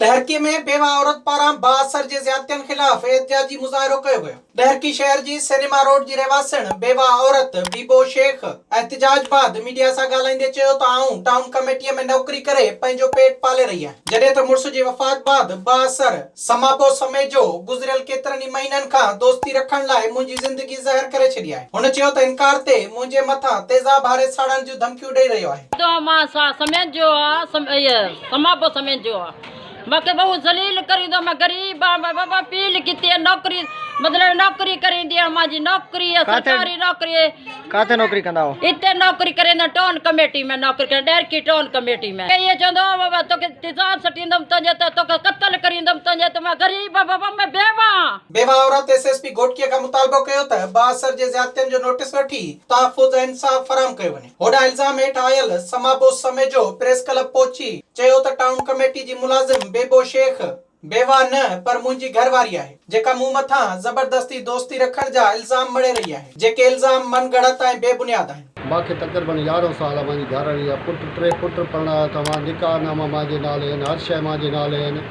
ڏهرڪي ۾ بيوه عورت پاران بااثر جي زيادتين خلاف احتجاجي مظاهرو ڪيو ويو. ڏهرڪي شهر جي سئنيما روڊ جي رهواسڻ بيوه عورت بيبو شيخ احتجاج بعد ميڊيا سان ڳالهائيندي چيو ته آئون ٽائون ڪميٽيء ۾ نوڪري ڪري پنهنجو پيٽ پالي رهي آهيان جڏهن ته مڙس جي وفات بعد بااثر سمابو سميجو گذريل ڪيترن ئي مهينن کان دوستي رکڻ لاء منهنجي زندگي زهر ڪري ڇڏي آهي. هن چيو ته انڪار تي منهنجي مٿان تيزاب هاري ساڙڻ جون ڌمڪيون ڏئي رهيو آهي. مان سميجو آ سمابو سميجو آ مونکي بهو ذليل ڪريندو مان غريب آ مان بابا پيل ڪتي نوڪري مطلب نوڪري ڪريندي آ مانجي نوڪري آ سرڪاري نوڪري ڪاٿي نوڪري ڪندا هو اتي نوڪري ڪريندا ٽون ڪميٽي ۾ نوڪري ڪري ڏهرڪي ٽون ڪميٽي ۾ ايئن چوندو آ بابا توکي تيزاب سٽيندم تنهنجي ته توکي قتل ڪريندم تنهنجي ته مان غريب آ بابا مان بيوه آ. بيوه عورت ايس ايس پي گهوٽڪي کان مطالبو ڪيو ته بااثر جي زيادتين جو نوٽيس وٺي تحفظ ۽ انصاف فراهم ڪيو وڃي. هوڏانهن الزام هيٺ آيل سمابو سميجو پريس ڪلب پهچي چيو ته ٽائون ڪميٽي جي ملازم بيبو شيخ بيواهه نه پر منهنجي گهر واري آهي جيڪا مون مٿان زبردستي دوستي رکڻ جا الزام مڙهي رهي آهي جيڪي الزام من گهڙت ۽ بي بنياد آهن. مان کي تقريبن يارهن سال مانجي گهر واري جا پٽ ٽي پٽ پرڻايا اٿم نڪاح ناما مانجي نالي آهن هر شيء مانجي نالي آهن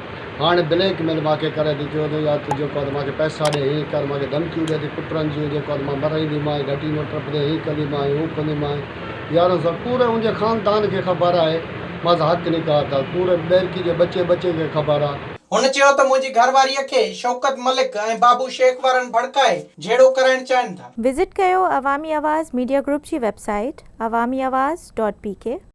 هاڻي بليڪ ميل مان کي ڪري ٿي چوي ٿو يا تون جيڪو آهي ته مان کي پئسا ڏي هيئن ڪر مان کي ڌمڪيون ڏي ٿي پٽن جون جيڪو آهي ته مان مرائينديمانء گهٽي مان ٽپندي هيئن ڪنديمانء هو ڪنديمانء يارن سان پوري ان جي خاندان کي خبر آهي مان سان حق نڪاح اٿس پوري ٻيرڪي جي ٻچي ٻچي کي خبر آهي. هن چيو ته منهنجي گهر واريء کي شوڪت ملڪ ۽ بابو شيخ وارن ڀڙڪائي جهيڙو ڪرائڻ چاهين ٿا. وزٽ ڪيو عوامي آواز ميڊيا گروپ جي website Awami Awaz dot P K.